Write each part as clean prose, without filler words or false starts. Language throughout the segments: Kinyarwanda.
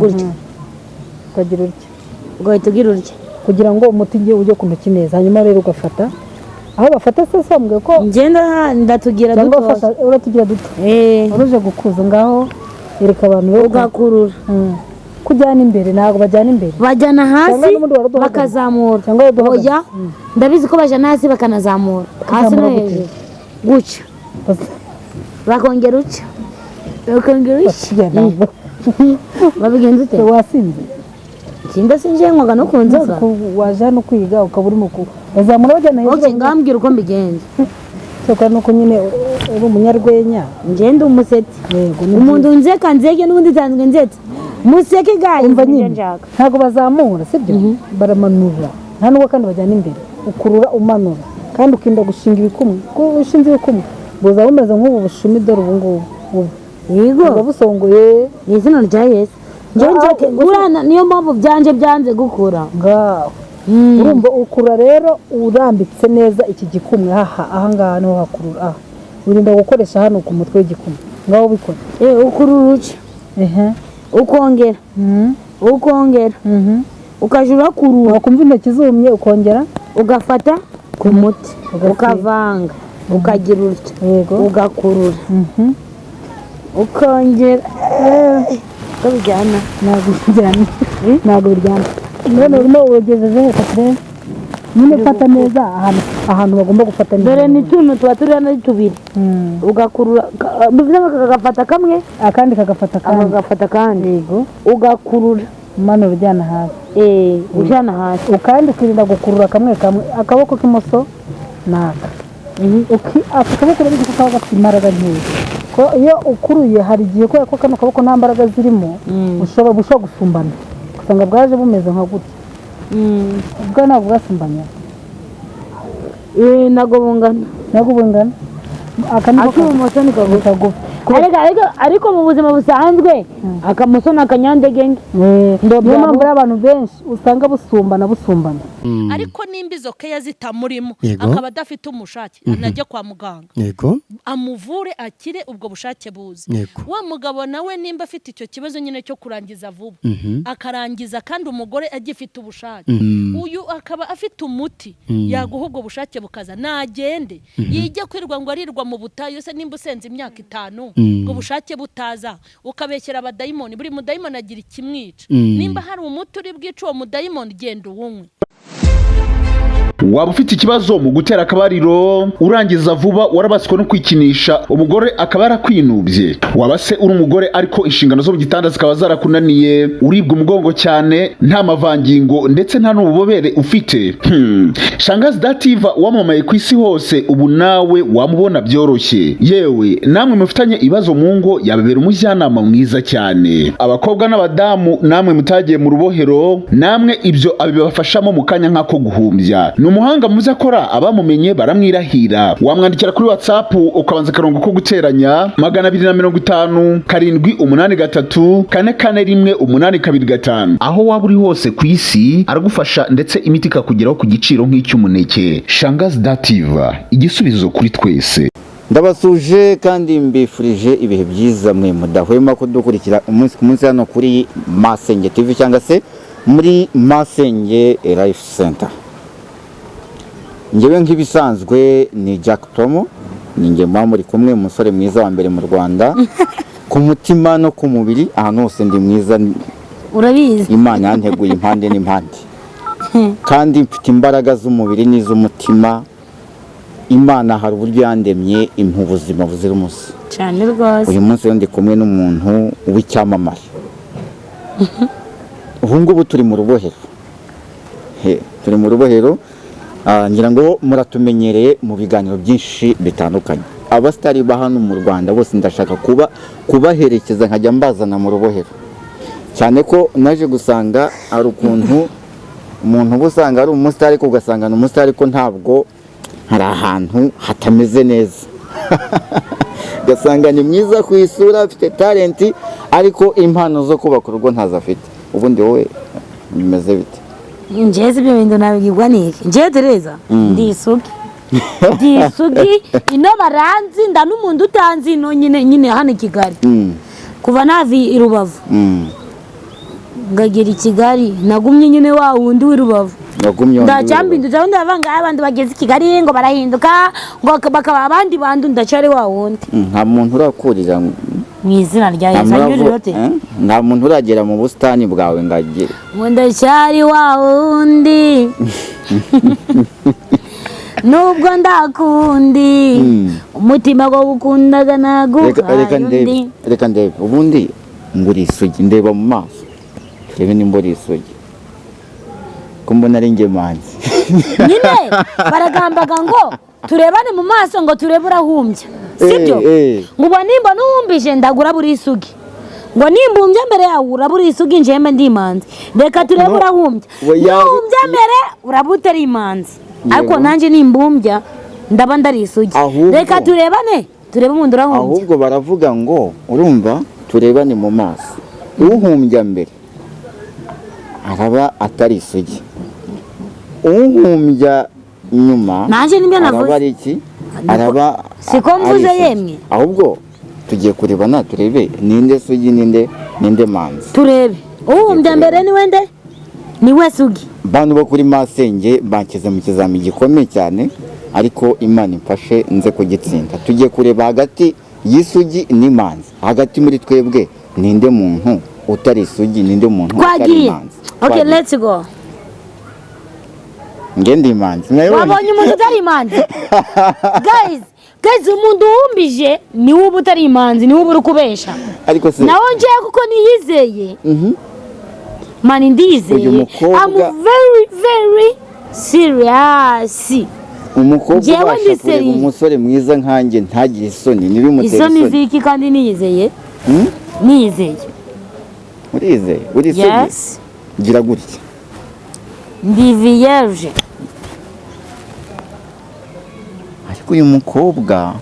Gutya. Ukagira utya. Ugahita ugira utya. Kugira ngo umuti ujye ku ntoki neza. Hanyuma rero ugafata aho bafata se, bambwiye ko ngenda ndatugira cyangwa duto. ufasha uratugira duto. Eh. Waruje gukuza, ngaho yereka abantu rero. Ugakurura. Kujyana imbere, ntabwo bajyana imbere. Bajyana hasi. Cyangwa n'ubundi waraduhagaze. Bakazamura. Cyangwa waraduhagaze. Oya, ndabizi ko bajyana hasi bakanazamura hasi no Bakazamura gute? hejuru gutya. Bakongera utya, bakongera utya. Ntabwo. Babigenza ute? Wasinze. Sinda, sinjiye, nkwaga no ku nzoga. Ko waje hano kwiga ukaba urimo ku bazamura bajyana hejuru. Okay, ngambwira uko mbigenza. Cyakora nuko nyine uri umunyarwenya. Ngenda umusetse. Yego, ni Umuntu nzeka nzeke, n'ubundi nsanzwe nzetse museke gayi. Umva. Nibyo Nyine nshaka. Ntabwo bazamura, sibyo, baramanura. Nta nubwo kandi bajyana imbere, ukurura umanura kandi ukirinda gushinga ibikumwe, kuko ushinze ibikumwe buza bumeze nk'ubu bushumi. Dore ubu ngubu ubu buba busongoye. Ni izina rya Yesu, njyewe Ah, nzeke urana, niyo mpamvu byanje byanze gukura. Ngaho urumva ukurura rero urambitse neza iki gikumwe aha, ahangaha niho hakurura. Aha wirinda gukoresha hano ku mutwe w'igikumwe. Ngaho ubikora. Eh, ukurura utya. Ehe. Ukongera, ukongera, ukajya urakurura. Wakumva intoki zumye ukongera. Ugafata ku muti. Ugasiga. Ukavanga, ukagira utya. Ugakurura, ukongera uko bijyana. Ntabwo bijyana, ntabwo biryana. None urimo ugejeje, reka turebe nyine. Fata neza ahantu bagomba gufata neza. Dore ni tuno tuba turi hano ari tubiri. Ugakurura, bivuze ngo kagafata kamwe. Akandi kagafata aka akandi. Kagafata akandi. Yego. Ugakurura. Umanura ujyana hasi. Eh, ujyana hasi. Ukandi ukirinda gukurura kamwe kamwe. Akaboko k'imoso ni aka. Aka kaboko rero ko kaba gafite imbaraga nkeya, ko iyo ukuruye hari igihe, kubera ko kano kaboko nta mbaraga zirimo, bushobora gusumbana, ugasanga bwaje bumeze nka gutya. Ubwo ntabwo bwasumbanya. Eh, ntabwo bungana. Ntabwo bungana. Aka niko Ak'ibumoso ni kagufi. Kagufi. Ariko mu buzima busanzwe akamoso ni akanyandegenge. Niyo mpamvu rero abantu benshi usanga busumbana busumbana. Ariko nimba izo keya zitamurimo, akaba adafite umushake, anajya kwa muganga, amuvure akire, ubwo bushake buze. Wa mugabo nawe nimba afite icyo kibazo nyine cyo kurangiza vuba, akarangiza kandi umugore agifite ubushake, uyu akaba afite umuti yaguha ubwo bushake bukaza, nagende yijye kwirwa ngo arirwa mu butayu se. Nimba usenze imyaka 5 ubwo bushake butaza, ukabeshyera abadayimoni, buri mudayimoni agira ikimwica. Nimba hari umuti uri bwice uwo mudayimoni, genda uwunywe. Waba ufite ikibazo mu gutera akabariro, urangiza vuba, warabaswe no kwikinisha, umugore akaba yarakwinubye? Waba se uri umugore ariko inshingano zo mu gitanda zikaba zarakunaniye, uribwa umugongo cyane, nta mavangingo ndetse nta n'ububobere ufite? Shangazi Dativa wamamaye ku isi hose, ubu nawe wamubona byoroshye. Yewe, namwe mufitanye ibibazo mu ngo yababera umujyanama mwiza cyane. Abakobwa n'abadamu namwe mutagiye mu rubohero, namwe ibyo abibafashamo mu kanya nk'ako guhumbya. Ni umuhanga mu byo akora, abamumenye baramwirahira. Wamwandikira kuri WhatsApp, ukabanza akarongo ko guteranya 250 783 441 825. Aho waba uri hose ku isi aragufasha, ndetse imiti ikakugeraho ku giciro nk'icy'umuneke. Shangazi Dativa, igisubizo kuri twese. Ndabasuje kandi mbifurije ibihe byiza, mwe mudahwema kudukurikira umunsi ku munsi hano kuri Masenge TV cyangwa se muri Masenge Life Center. Ngewe nk'ibisanzwe ni Jack Tomo, ni nge muba muri kumwe, umusore mwiza wa mbere mu Rwanda ku mutima no ku mubiri, ahantu hose ndi mwiza. Urabizi. Imana yanteguye impande n'impande, kandi mfite imbaraga z'umubiri n'iz'umutima. Imana hari uburyo yandemye impa ubuzima buzira umuze. Cyane rwose. Uyu munsi rero ndi kumwe n'umuntu w'icyamamare. Ubu ngubu turi mu rubohero. He, turi mu rubohero. Ngira ngo muratumenyereye mu biganiro byinshi bitandukanye. Abasitari ba hano mu Rwanda bose ndashaka kubaherekeza nkajya mbazana mu rubohero, cyane ko naje gusanga hari ukuntu umuntu uba usanga ari umusitari ariko ugasanga ni umusitari ariko ntabwo hari ahantu hatameze neza, ugasanga ni mwiza ku isura, afite talent, ariko impano zo kubaka urugo ntazo afite. Ubundi wowe bimeze bite? Njyewe si ibyo bintu nabibwirwa n'iki? Njyewe Tereza ndi isugi, ndi isugi. Ino baranzi, nda n'umuntu utanzi ino nyine hano i Kigali. Kuva navi i Rubavu. ngagera i Kigali, nagumye nyine wa wundi w'i Rubavu. Wagumye wa wundi w'i Ndacyambindutse, aho ndavanga abantu bageze i Kigali ngo barahinduka, ngo bakaba abandi bantu, ndacyari wa wundi. Nta muntu urakurira Mu izina rya nta Yesu, muntu anyurira ute? nta muntu uragera mu busitani bwawe ngo agere. Ngo ndacyari wa wundi, nubwo ndakundi, umutima go gukundaga Reka naguhaye reka ndebe, undi. reka ndebe ubundi ngo uri isugi, ndeba mu maso turebe nimba uri isugi, ko mbona ari ngemanzi. Nyine baragambaga ngo turebane mu maso, ngo turebe urahumbya, sibyo? Eh. Ngo uba nimba nuhumbije ndagura buri isugi, ngo nimbumbye mbere yawe uraba uri isugi, njembe ndi imanzi. Reka turebe No. urahumbya. We Nuhumbya mbere uraba utari imanzi, ariko nanjye nimbumbya ndaba ndari isugi. Reka turebane, turebe umuntu urahumbya. Ahubwo baravuga ngo urumva turebane mu maso, uhumbya mbere araba atari isugi, uhumbya nyuma Nanjye nibyo navuze. araba ari iki? Araba Siko ari mvuze isugi. yemwe. Ahubwo tugiye kurebana turebe ninde sugi, ninde manzi. Turebe uhumbya mbere ni wende, ni we sugi. Bantu bo kuri masenge banshyize mu kizami gikomeye cyane, ariko Imana imfashe nze kugitsinda. Tugiye kureba hagati y'isugi n'imanzi, hagati muri twebwe ninde muntu utari isugi, ninde muntu utari Twagiye. imanzi. Okay. Twagiye. Let's go. Nge ndi imanzi. Mwabibonye? Wabonye umuntu utari imanzi? Guys, guys, umuntu uwumbije niwe uba utari imanzi, niwe uba uri kubesha. Ariko se Nawe njewe kuko niyizeye, mani, ndizeye. Uyu mukobwa- I'm very very serious. Umukobwa Njyewe ubasha ndi kureba serious. umusore mwiza nkanjye ntagire isoni, ntibimutera Isoni isoni? ziki kandi niyizeye? Hmm? Niyizeye. Urizeye, uri isugi? Yes. Gira gutya. Ndi vierge. Ariko uyu mukobwa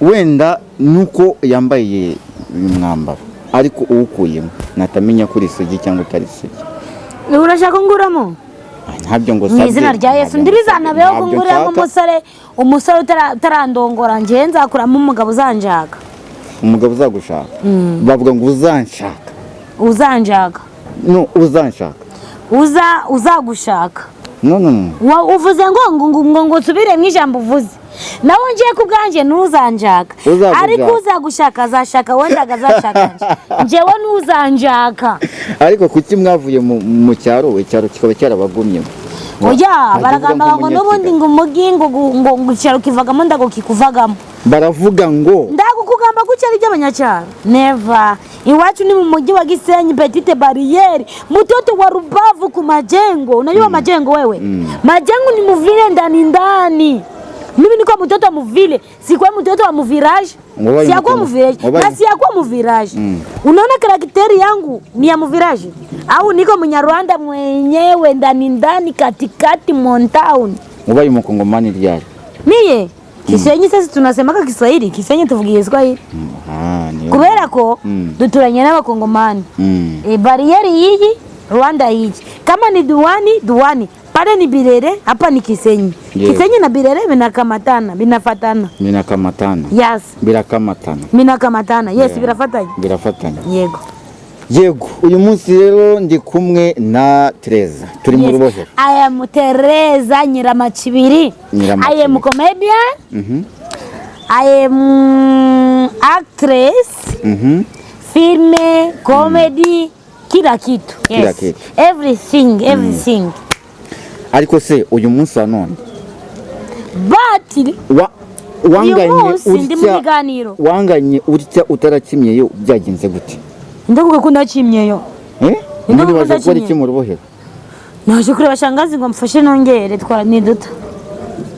wenda nuko yambaye uyu mwambaro, ariko uwukuyemo natamenya ko uri isugi cyangwa utari isugi. Urashaka nguramo? Ah, ntabyo ngo Mu izina rya Yesu, ndibizanabeho ntabyo kunguramo. nshaka. Umusore utarandongora, njyewe nzakuramo umugabo uzanjaka. Umugabo uzagushaka? Bavuga ngo uzanshaka. Uzanjaka. No, uzanshaka. Uzagushaka. No, no, no. Uvuze ngo nsubire mu ijambo uvuze, nawe ngiye ku bwanjye ntuzanjaka. Uzagushaka. Ariko uzagushaka azashaka wenda azashaka njyewe ntuzanjaka. Ariko kuki mwavuye mu cyaro, icyaro kikaba cyarabagumyemo? Oya. Wajya uvuga Baragamba ngo n'ubundi nk'umunyakigali. ngo umugi ngo icyaro kivagamo ndago kikuvagamo. Baravuga ngo Ndagukugamba gutya ari iby'abanyacyaro, never. Iwacu ni mu mujyi wa Gisenyi, petite barriere, mtoto wa Rubavu ku Majengo. Unajua Majengo wewe? Majengo ni muvile ndani ndani. Mimi niko mtoto wa muvile, sikuwa mtoto wa muvirage. Wabaye Siyakuwa muvirage wabaye na siyakuwa muvirage. Unaona caractère yangu ni ya muvirage au niko Mnyarwanda mwenyewe ndani ndani, katikati Montown? Ubaye umukongomani ryari? Miye Kisenyi, sasa tunasemaka Kiswahili. Kisenyi tuvuga Kiswahili. Ah, niyo. Kubera ko duturanye n'abakongomani. E, barrière iyi, Rwanda iyi, kama ni Duwani, Duwani pale ni Birere, hapa ni Kisenyi. Kisenyi na Birere vinakamatana, vinafatana. Binakamatana. Yes. Birakamatana. Binakamatana, yes. Yeah. Birafatanye. Birafatanye. Yego. Yego, uyu munsi rero ndi kumwe na Tereza, turi mu Yes. rubohero. I am Teresa Nyiramacibiri. Nyiramacibiri. I am comedian. I am actress. Filme, comedy, kila kitu. Kila Yes. kitu. Everything, everything. Ariko se uyu munsi wa none But uyu wanganye munsi ndi mu utya, biganiro. wanganye utya utarakimyeyo, byagenze gute? Ndavuga ko ndakimyeyo. Eh? Ndavuga Ubundi ko waje gukora ndakimyeyo. iki mu rubohero? Naje kureba shangazi ngo mfashe nongere twara ni duto.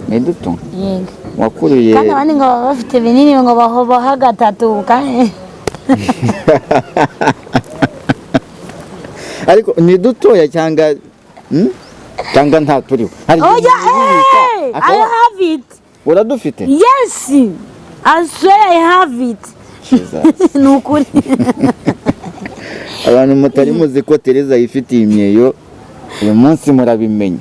Ni duto? Yego. Wakuriye Kandi abandi ngo baba bafite binini, ngo bahobaha gatatu kandi. Ariko ni dutoya cyangwa, Cyangwa nta turiho? Hari igihe Oya, umuntu yibika, hey, I have it. Uradufite? Yes. I swear I have it. Jesus. Ni ukuri. Abantu mutari muzi ko Tereza yifitiye imyeyo, uyu munsi murabimenya.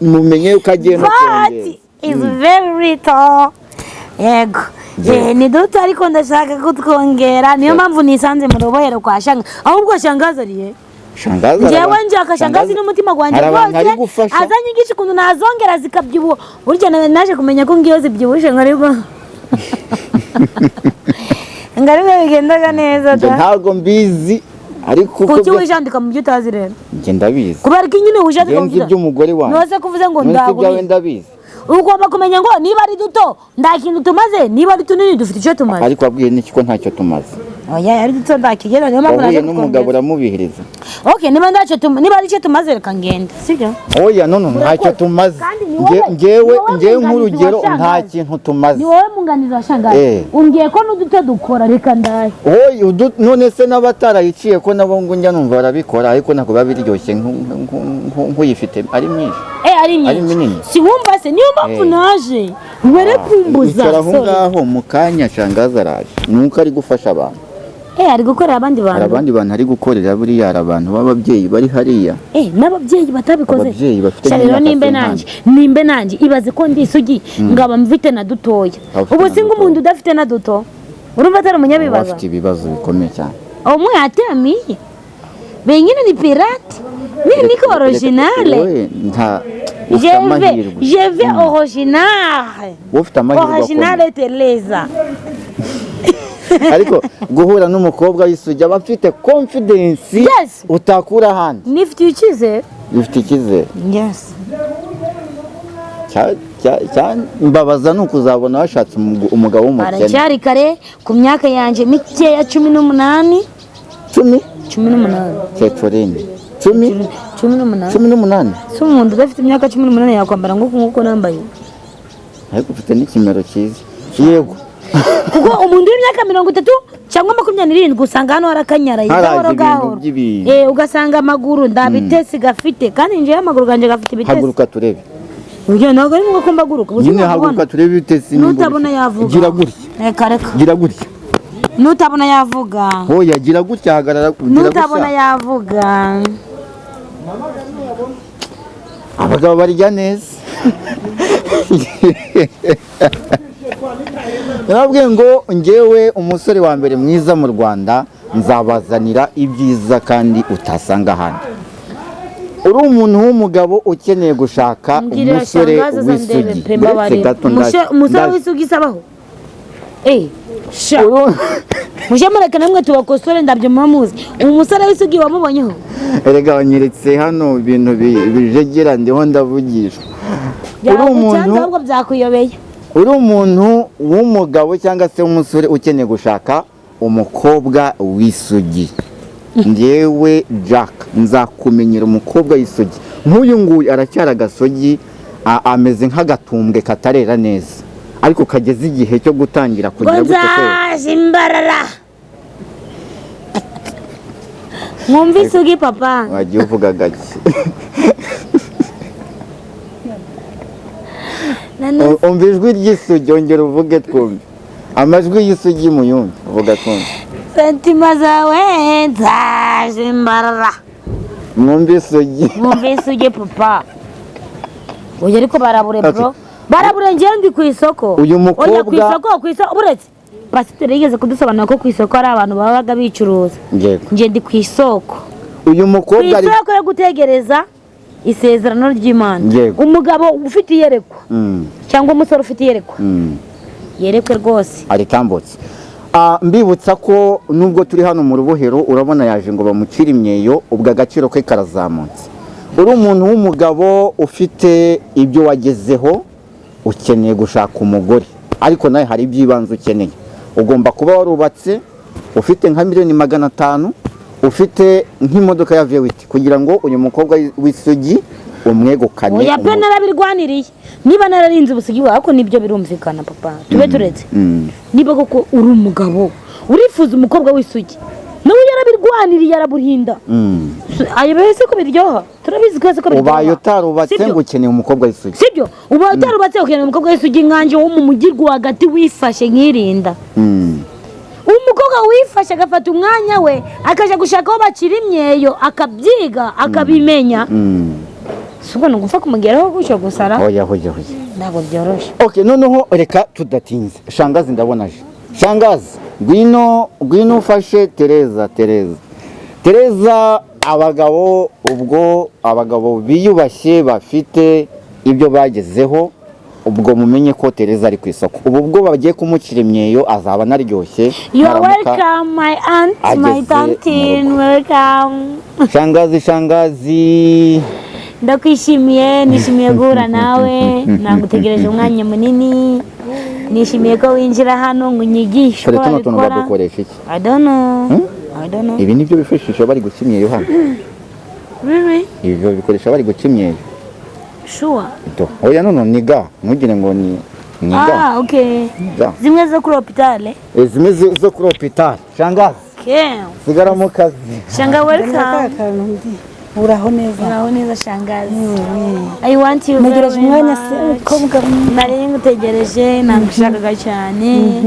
Mumenye yuko agiye no But kongera. is very tall. Yego. Ni duto ariko ndashaka kutwongera, niyo mpamvu nisanze mu rubohero kwa Shanga. Ahubwo Shangazi ariye? Shangazi Njyewe njaka Shangazi n'umutima gwanjye wose, azanyigisha ukuntu nazongera zikabyibuha. Burya naje kumenya ko ngiyo zibyibushe nkaribwo ngaribwo bigendaga neza da. Ntabwo mbizi ariko kuki wijandika mu byo utazi rero? Njye ndabizi. Kubera ko nyine wijandika mu byo by'umugore wanjye. Nose kuvuze ngo ndago. Ndabizi. Ugomba kumenya ngo niba ari duto nta kintu tumaze, niba ari tunini dufite icyo tumaze. Ariko wabwiye n'iki ko ntacyo tumaze? Oya, ari duto ndakigera, niyo mpamvu naje n'umugabo uramubihiriza. Okay, niba ntacyo niba ari icyo tumaze reka ngende, sibyo? Oya, no ntacyo tumaze. Ngewe nk'urugero nta kintu tumaze. Ni wowe munganizi wa Shangazi. Umbwiye ko n'uduto dukora, reka ndahe. Oya, none se n'abatarayiciye ko nabo ngo njya numva barabikora, ariko ntabwo biba biryoshye nk'uyifite ari myinshi. Ari myinshi. Si wumva se niyo mpamvu naje were kumbuza. Icara aho ngaho mu kanya Shangazi araje. Nuko ari gufasha abantu. Ari gukorera abandi bantu. Hari abandi bantu ari gukorera, buriya hari abantu b'ababyeyi bari hariya. N'ababyeyi batabikoze. Ababyeyi bafite rero nimbe nanje ibaze ko ndi isugi ngaba mfite na dutoya. Ubu singa umuntu udafite na duto. Urumva atari umunyabibazo. Bafite ibibazo bikomeye cyane. Umwe atamiye. Benyine ni pirate. Mimi niko originale. Je vais original. Original Teresa. Ariko guhura n'umukobwa w'isugi aba afite confidence utakura ahandi. Nifite icyizere. Ufite icyizere. Yes. Mbabaza ni ukuzabona washatse umugabo w'umukene. Aracyari kare ku myaka yanjye mikeya 18. 10? 18. Cyetorine. 10? 18. 18. Si umuntu udafite imyaka 18 yakwambara nguko nambaye. Ariko ufite n'ikimero cyiza. Yego. Kuko umuntu w'imyaka 30 cyangwa 27 usanga hano harakanyaraye gahoro gahoro. Ugasanga amaguru ndabitesi gafite, kandi nje amaguru ganje gafite ibitesi. Haguruka turebe. Uyo ntabwo ari ngombwa ko mbaguruka. Nyine haguruka turebe ibitesi. Nutabona yavuga. Gira gutya. Reka reka. Gira gutya. Nutabona yavuga. Oya, gira gutya, hagarara. Nutabona yavuga. Abagabo barya neza. Nababwiye ngo ngewe umusore wa mbere mwiza mu Rwanda nzabazanira ibyiza kandi utasanga ahandi. Uri umuntu w'umugabo ukeneye gushaka umusore w'isugi. Umusore w'isugi sabaho. Sha. Muje mureka namwe tubakosore ndabyo muzi. Umusore w'isugi wamubonyeho? Erega wanyeretse hano ibintu bijegera ndiho ndavugisha. Uri umuntu ahubwo byakuyobeye. Uri umuntu w'umugabo cyangwa se umusore ukeneye gushaka umukobwa w'isugi. Ngewe Jack nzakumenyera umukobwa w'isugi. Nk'uyu nguyu aracyari agasogi, ameze nk'agatumbwe katarera neza. Ariko kageze igihe cyo gutangira kugira gute imbarara. Mwumva isugi papa. Wagiye uvuga gake. Umva ijwi ry'isugi ongera uvuge twumve. Amajwi y'isugi muyumve uvuga twumve. Sentima zawe nzaje imbarara. Mwumva isugi. Mwumva isugi papa. Oya ariko barabure bro. Barabure ngiye ndi ku isoko. Uyu mukobwa ku isoko uretse pasiteri yigeze kudusobanura ko ku isoko ari abantu babaga bicuruza. Ngiye ndi ku isoko. Uyu mukobwa ari isoko yo gutegereza isezerano ry'Imana. Umugabo ufite iyerekwa cyangwa umusore ufite iyerekwa yerekwe rwose aritambutse. Mbibutsa ko nubwo turi hano mu rubohero urabona yaje ngo bamucire imyeyo, ubwo agaciro ke karazamutse. Uri umuntu w'umugabo ufite ibyo wagezeho, ukeneye gushaka umugore, ariko nawe hari iby'ibanze ukeneye. Ugomba kuba warubatse, ufite nka 500,000,000, ufite nk'imodoka ya V8 kugira ngo uyu mukobwa w'isugi umwegukane. Oya pe narabirwaniriye. Niba nararinze ubusugi bwawe ariko nibyo birumvikana papa. Tube turetse. Niba koko uri umugabo urifuza umukobwa w'isugi, nawe yarabirwaniriye yaraburinda. Ayo bese ko biryoha. Turabizi kwese ko biryoha. Ubaye utarubatse ngo ukeneye umukobwa w'isugi. Sibyo? Ubaye utarubatse ukeneye umukobwa w'isugi nkanje wo mu mujyi rwagati wifashe nkirinda. Umukobwa wifashe agafata umwanya we akaja gushaka aho bakira imyeyo akabyiga akabimenya. Si ubwo ni ugupfa kumugeraho gutyo gusara? Hoya, hoya, hoya. Ntabwo byoroshye. Okay, noneho reka tudatinze. Shangazi, ndabona aje. Shangazi, ngwino, ngwino ufashe Tereza. Tereza, Tereza, abagabo, ubwo abagabo biyubashye bafite ibyo bagezeho, ubwo mumenye ko Tereza ari ku isoko. Ubu ubwo bagiye kumucira imyeyo azaba anaryoshye. You are Naramuka welcome, my aunt, my ageze mu tantine, rugo. welcome. Shangazi, shangazi. Ndakwishimiye, nishimiye guhura nawe, nagutegereje umwanya munini. Nishimiye ko winjira hano ngo unyigishe Kare uko tuno tuntu babikora. badukoresha iki? I don't know. I don't know. Ibi nibyo bifashisha bari guca imyeyo hano. Really? Ibi babikoresha bari guca imyeyo. Sure. Do. Oya, none ni gants, ntugire ngo ni gants. Ah, okay. Gants. Zimwe zo kuri hôpital. Eh, zimwe zo kuri hôpital. Shangazi, Okay. sigara mu kazi. Shanga, welcome. Uraho neza? Uraho neza, shangazi. I want you Ntegereje very umwanya se much. mukobwa. Nari ngutegereje, nagushakaga cyane.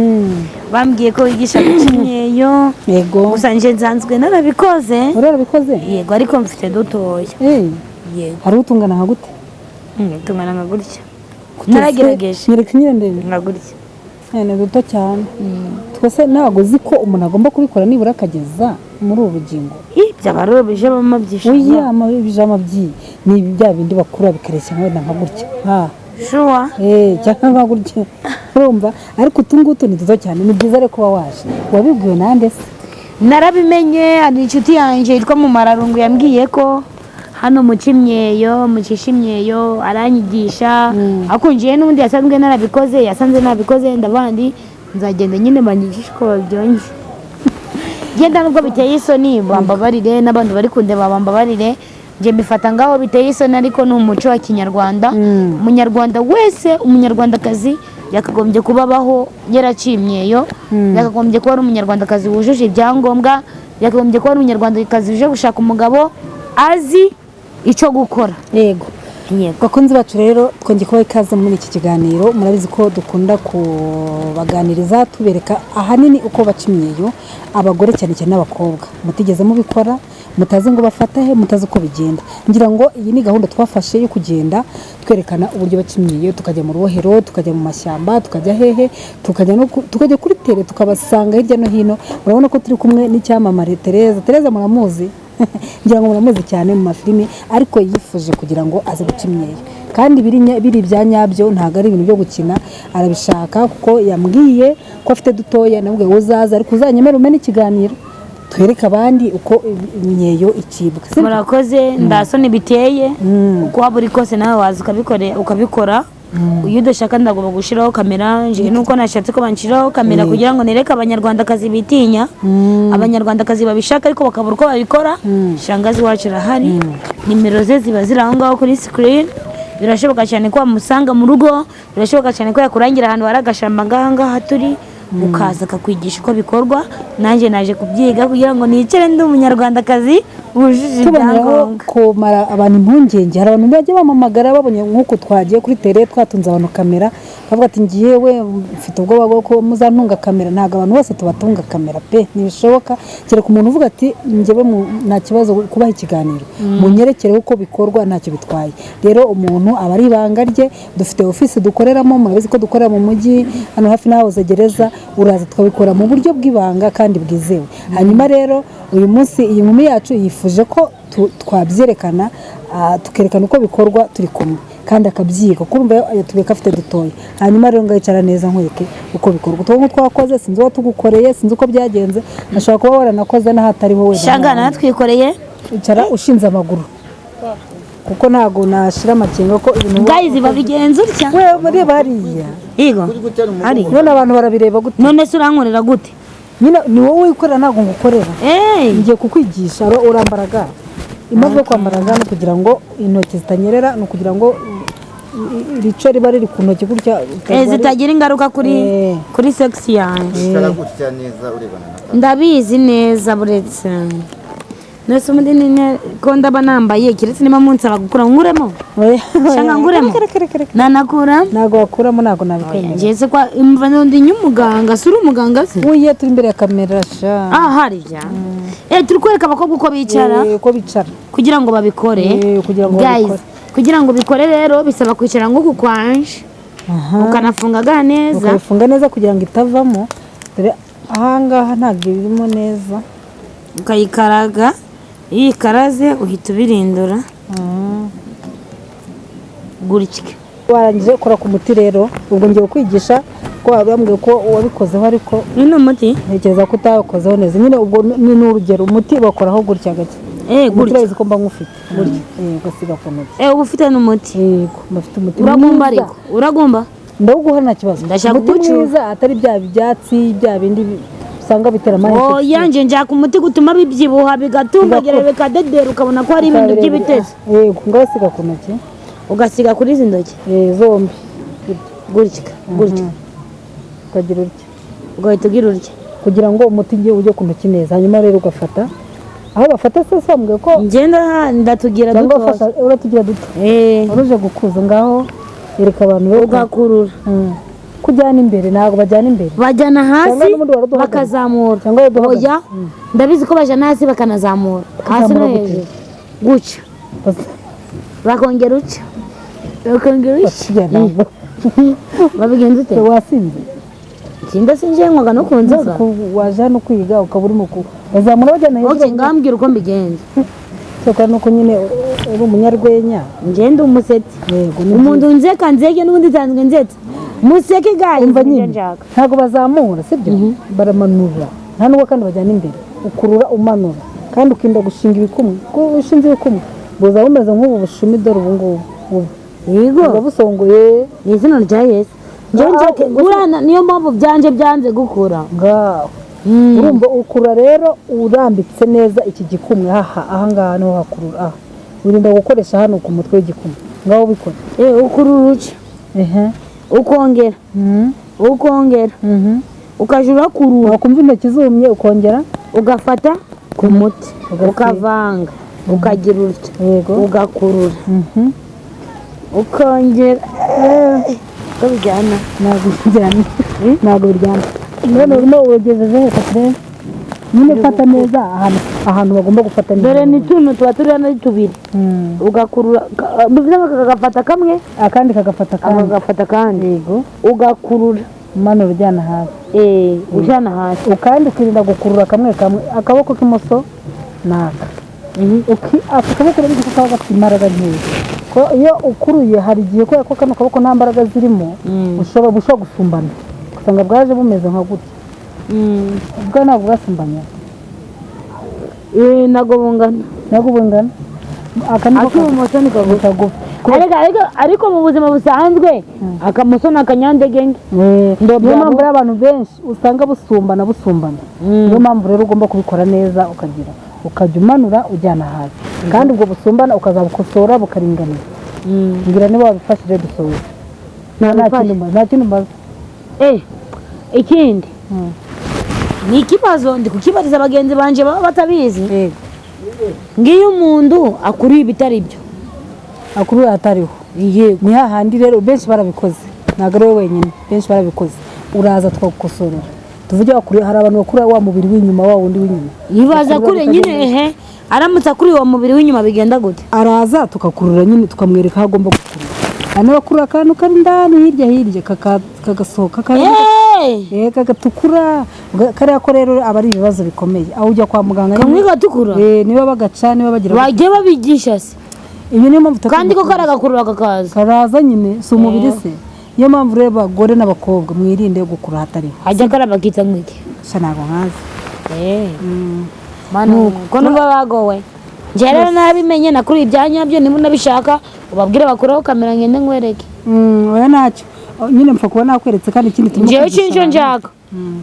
Bambwiye ko wigisha guca imyeyo. Yego. Gusa nje nsanzwe narabikoze. Urarabikoze? Yego, ariko mfite dutoya. Eh, Yego. hari utungana nka gute? Tungana nka gutya. Naragerageje. Nyereka nyine ndebe. Nka gutya. Eh, ni duto cyane. Twese ntabwo uzi ko umuntu agomba kubikora nibura akageza muri uru rugingo. Ih, byaba ari ibijama byishimo. Oya, ibijama byi ni bya bindi bakura bikareshya wenda nka gutya nka Sure. eh, cyangwa nka gutya, urumva? Ariko utu ngutu ni duto cyane. Ni byiza rero kuba waje. Wabibwiwe nande se? Narabimenye, hari inshuti yanjye yitwa Mumararungu yambwiye ko hano muca imyeyo, mucisha imyeyo, aranyigisha. Ariko njewe n'ubundi yasanzwe narabikoze, yasanze nabikoze, ndavuga ndi nzagenda nyine banyigishe uko babyonge. Genda, nubwo biteye isoni bambabarire, n'abandi bari kundeba bambabarire, njye mbifata ngaho biteye isoni, ariko ni umuco wa kinyarwanda. Umunyarwanda wese, umunyarwandakazi yakagombye kuba abaho yaraciye imyeyo, yakagombye kuba ari umunyarwandakazi wujuje ibyangombwa, yakagombye kuba ari umunyarwandakazi uje gushaka umugabo azi icyo gukora. Yego. Yego. Bakunzi bacu rero, twongeye kubaha ikaze muri iki kiganiro. Murabizi ko dukunda kubaganiriza, tubereka ahanini uko baca imyeyo abagore, cyane cyane n'abakobwa mutigeze mubikora, mutazi ngo bafata he, mutazi uko bigenda. Ngira ngo iyi ni gahunda twafashe yo kugenda twerekana uburyo baca imyeyo, tukajya mu rubohero, tukajya mu mashyamba, tukajya hehe, tukajya no tukajya kuri terrain, tukabasanga hirya no hino. Murabona ko turi kumwe n'icyamamare Tereza. Tereza muramuzi, ngira ngo muramuzi cyane mu mafilimi, ariko yifuje kugira ngo aze guca imyeyo kandi biri ibya nyabyo, ntabwo ari ibintu byo gukina. Arabishaka kuko yambwiye ko afite dutoya. Namubwiye ngo uzaze, ariko uzanyemere umene ikiganiro twereke abandi uko imyeyo icibwa. Sibyo? Murakoze. Ndasoni biteye, uko waba uri kose nawe waza ukabikora. Iyo udashaka ndagomba gushyiraho kamera. Njye nuko nashatse ko banshyiraho kamera kugira ngo nereke abanyarwandakazi bitinya, abanyarwandakazi babishaka ariko bakabura uko babikora. Shangazi wacu arahari, nimero ze ziba ziri aho ngaho kuri screen. Birashoboka cyane ko wamusanga mu rugo, birashoboka cyane ko yakurangira ahantu hari agashamba ngaha ngaha turi, ukaza akakwigisha uko bikorwa. Nanjye naje kubyiga kugira ngo nicare ndi umunyarwandakazi wujuje Tuboneraho ibyangombwa. kumara abantu impungenge. Hari abantu bajya bamamagara babonye nk'uko twagiye kuri terrain twatunze abantu kamera, bavuga ati: "Ngiyewe mfite ubwoba bwo ko muzantunga kamera." Ntabwo abantu bose tubatunga kamera pe, ntibishoboka, kereka umuntu uvuga ati: "Njyewe nta kibazo kubaha ikiganiro, munyerekere uko bikorwa, ntacyo bitwaye." Rero umuntu aba ari ibanga rye. Dufite ofisi dukoreramo, murabizi ko dukorera mu mujyi hano hafi n'ahahoze gereza. Uraza tukabikora mu buryo bw'ibanga kandi bwizewe. Hanyuma rero uyu munsi iyi nkumi yacu yifuje ko twabyerekana, tukerekana uko bikorwa turi kumwe kandi akabyiga, kuko urumva yatubwiye ko afite dutoya. Hanyuma rero ngayicara neza nkwereke uko bikorwa. Utwo ngutwo twakoze, sinzi uwo tugukoreye, sinzi uko byagenze, ashobora kuba waranakoze n'ahatariho wenda. Shanga natwikoreye. Icara ushinze amaguru, kuko ntabwo nashira amakenga ko ibintu Guys, babigenza utya. We reba hariya. Yego, hari. None abantu barabireba gute? None se urankorera gute? Nyine ni wowe wikorera, ntabwo ngukorera. Eh. Ngiye kukwigisha. Urambara gants. Impamvu yo kwambara gants ni ukugira ngo intoki zitanyerera, ni ukugira ngo irico riba riri ku ntoki gutya Eh, zitagira ingaruka kuri Eh. kuri sex yanjye. Icara gutya neza urebana na kamera. Ndabizi neza, buretse nese ubundi ni ko ndaba nambaye, keretse niba munsaba gukura nkuremo. Oya. Shanga, nguremo? Reka, reka, reka, reka. Nanakura. Ntabwo wakuramo, ntabwo nabikwemera. Ngeze kwa imva ndi nyumuganga, si uri umuganga se? Uye, turi imbere ya kamera sha. Ah, harya eh turi kwereka abakobwa uko bicara. Eh, uko bicara. Kugira ngo babikore. Eh, kugira ngo Guys, babikore. Kugira ngo ubikore rero bisaba kwicara nk'uku kwanje, ukanafunga ga neza. Ukayifunga neza kugira ngo itavamo. Dore ahangaha ntabwo irimo neza. Ukayikaraga, iyo ikaraze uhita ubirindura gutya. Warangije ukora ku muti rero, ubwo ngiye kwigisha ko wabambwiye ko wabikozeho, ariko Uyu ni umuti. Ntekereza ko utawukozeho neza nyine. Ubwo ni urugero, umuti bakoraho gutya gake. Eh. Umuti Gutya. urabizi ko mba nywufite gutya. Ugasiga ku ntoki. Eh, uba ufite n'umuti. Yego, mba mfite umuti Uragomba mwiza. ariko uragomba. Ndawuguha nta kibazo. Ndashaka Umuti kugucura. mwiza, atari bya byatsi bya bindi usanga bitera ama Oya, nje nshaka umuti gutuma bibyibuha, bigatumbagira, Bigakura. bikadedera, ukabona ko hari ibintu by'ibitezi. Yego, ngaho siga ku ntoki. Ugasiga kuri izi ntoki. Zombi. Gutya gutya. Ukagira utya. Ugahita ugira utya. Kugira ngo umuti ujye ku ntoki neza. Hanyuma rero ugafata aho bafata se, bambwiye ko Ngenda ndatugira cyangwa dutoya. ufasha uratugira duto. Eh. Waruje gukuza, ngaho yereka abantu rero. Ugakurura. Kujyana imbere, ntabwo bajyana imbere. Bajyana hasi. Cyangwa n'ubundi waraduhagaze. Bakazamura. Cyangwa waraduhagaze. Oya, ndabizi ko bajyana hasi bakanazamura hasi no Bakazamura gute? hejuru gutya. Bakongera utya, bakongera utya. Ntabwo. Babigenza ute? Wasinze. Sinda, sinjiye, nkwaga no ku nzoga. Ko waje hano kwiga ukaba urimo ku bazamura bajyana hejuru. Okay, ngambwira uko mbigenza. Cyakora nuko nyine uri umunyarwenya. Ngende umusetse. Yego, ni Umuntu nzeka nzeke, n'ubundi nsanzwe nzetse museke gayi. Umva Nibyo nyine. nshaka. Ntabwo bazamura, sibyo, baramanura. Nta nubwo kandi bajyana imbere, ukurura umanura, kandi ukirinda gushinga ibikumwe, kuko ushinze ibikumwe buza bumeze nk'ubu bushumi. Dore ubu ngubu ubu Yego. buba busongoye. Ni izina rya Yesu njyewe Ah, nzeke urana, niyo mpamvu byanje byanze gukura. Ngaho urumva ukurura rero urambitse neza iki gikumwe aha, ahangaha niho hakurura aha. Wirinda gukoresha hano ku mutwe w'igikumwe. Ngaho ubikora. Eh, ukurura uca, Ehe. ukongera, ukongera, ukajya urakurura. Wakumva intoki zumye ukongera. Ugafata ku muti. Ugasiga. Ukavanga, ukagira utya. Yego. Ugakurura, ukongera, uko bijyana. Ntabwo bijyana, ntabwo biryana. None urimo ugejeje he? Turebe nyine, fata neza ahantu bagomba gufata neza. Dore ni tuno tuba turi hano ari tubiri. Ugakurura, bivuze ngo kagafata kamwe, akandi kagafata aka akandi. Kagafata akandi. Yego. Ugakurura. Umanura ujyana hasi. Eh, ujyana hasi. Ukandi ukirinda gukurura kamwe kamwe. Akaboko k'imoso ni aka. Aka kaboko rero ko kaba gafite imbaraga nkeya, ko iyo ukuruye hari igihe, kubera ko kano kaboko nta mbaraga zirimo, bushobora gusumbana, ugasanga bwaje bumeze nka gutya. Ubwo ntabwo bwasumbanye. Eh, ntabwo bungana. Ntabwo bungana. Aka niko Ak'ibumoso ni kagufi. Kagufi. Ariko mu buzima busanzwe akamoso ni akanyandegenge. Niyo mpamvu rero abantu benshi usanga busumbana busumbana. Niyo mpamvu rero ugomba kubikora neza, ukagira ukajya umanura ujyana hasi, kandi ubwo busumbana ukazabukosora bukaringanira. Mbwira niba wabifashije, dusoza. Nta kindi mbaza, nta kindi mbaza. Eh, ikindi ni ikibazo ndi kukibariza bagenzi banje baba batabizi. Yego. Ngiyo umuntu akuriye ibitari byo, Akuru atariho. Yego. Ni hahandi rero benshi barabikoze, ntabwo ari wowe wenyine, benshi barabikoze. Uraza tukagukosorera. Tuvuge wakuriye, hari abantu bakura wa mubiri w'inyuma, wa wundi w'inyuma. Yibaza Bakurura kure nyine. bitagenda. Ehe, aramutse akuriye uwo mubiri w'inyuma bigenda gute? Araza tukakurura nyine, tukamwereka aho agomba gukurura. Hari n'abakurura akantu kari indani hirya hirya kagasohoka kagatukura. Kariya ko rero aba ari ibibazo bikomeye, aho ujya kwa muganga Kamwe nyine. gatukura. Niba bagaca, niba bagira Bagiye babigisha se? Iyo niyo mpamvu Kandi ko tutakunda- karagakurura kakaza. Karaza nyine, si umubiri se? Niyo mpamvu rero abagore n'abakobwa mwirinde gukura ahatariho. Hajya karabakita ngwiki? Sha, ntabwo nkazi. Mana, ko numva bagowe. Njye rero nabimenye, nakuriye ibyanyabyo. Niba unabishaka ubabwire bakuraho kamera ngende nkwereke. Oya, ntacyo. Oh, nyine mpfa kuba nakweretse. Kandi ikindi turimo Njyewe kwigisha icyo abantu. nshaka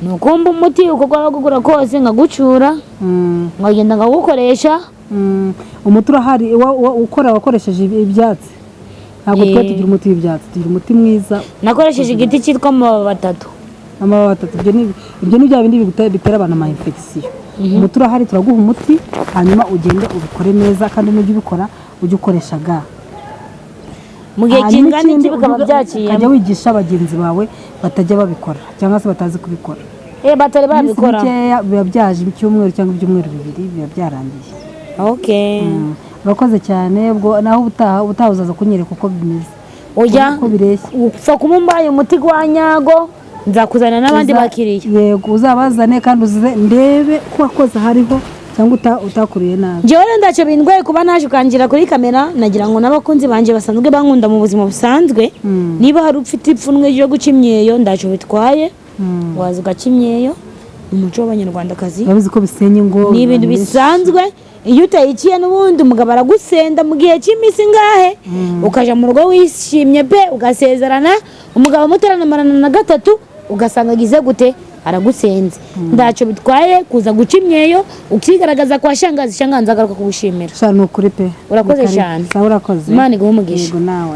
ni ukumva umuti uko gwaba gugura kose nkagucura, nkagenda nkagukoresha. Umuti urahari ukora wakoresheje ibyatsi. Ntabwo twe tugira umuti w'ibyatsi, tugira umuti mwiza. Nakoresheje igiti cyitwa amababi atatu. Amababi atatu, ibyo ni bya bindi bitera abantu ama infection. Umuti urahari, turaguha umuti, hanyuma ugende ubikore neza. Kandi nujya ubikora ujye ukoresha ga. Mu gihe Hanyuma kingana iki ikindi, bikaba byaciyemo? Ukajya wigisha bagenzi bawe batajya babikora cyangwa se batazi kubikora. Eh, batari Iminsi babikora. mikeya biba byaje, icyumweru cyangwa ibyumweru 2 biba byarangiye. Okay. Urakoze cyane. Ubwo naho ubutaha uzaza kunyereka uko bimeze, Oya, uko bireshya. Upfa kuba umbaye umuti gwa nyago, nzakuzanira n'abandi bakiriya. Yego, uzabazane kandi uze ndebe ko wakoze hariho cyangwa utakuriye nabi. Njyewe rero ntacyo bindwaye kuba naje ukangira kuri kamera. Nagira ngo n'abakunzi banjye basanzwe bankunda mu buzima busanzwe, niba hari ufite ipfunwe ryo guca imyeyo, ntacyo bitwaye, waza ugaca imyeyo. Ni umuco w'Abanyarwandakazi. Urabizi ko bisenya ingo. Ni ibintu abantu benshi. bisanzwe. Iyo utayiciye n'ubundi umugabo aragusenda mu gihe cy'iminsi ingahe, ukaja mu rugo wishimye pe, ugasezerana umugabo mutaranamarana na gatatu, ugasanga agize gute? Aragusenze. Ntacyo bitwaye kuza guca imyeyo, ukigaragaza kwa shangazi. Shangazi agaruka kugushimira. Sha, ni ukuri pe. Urakoze Ni karibu. cyane. Sawa, urakoze. Imana iguhe umugisha. Yego, nawe.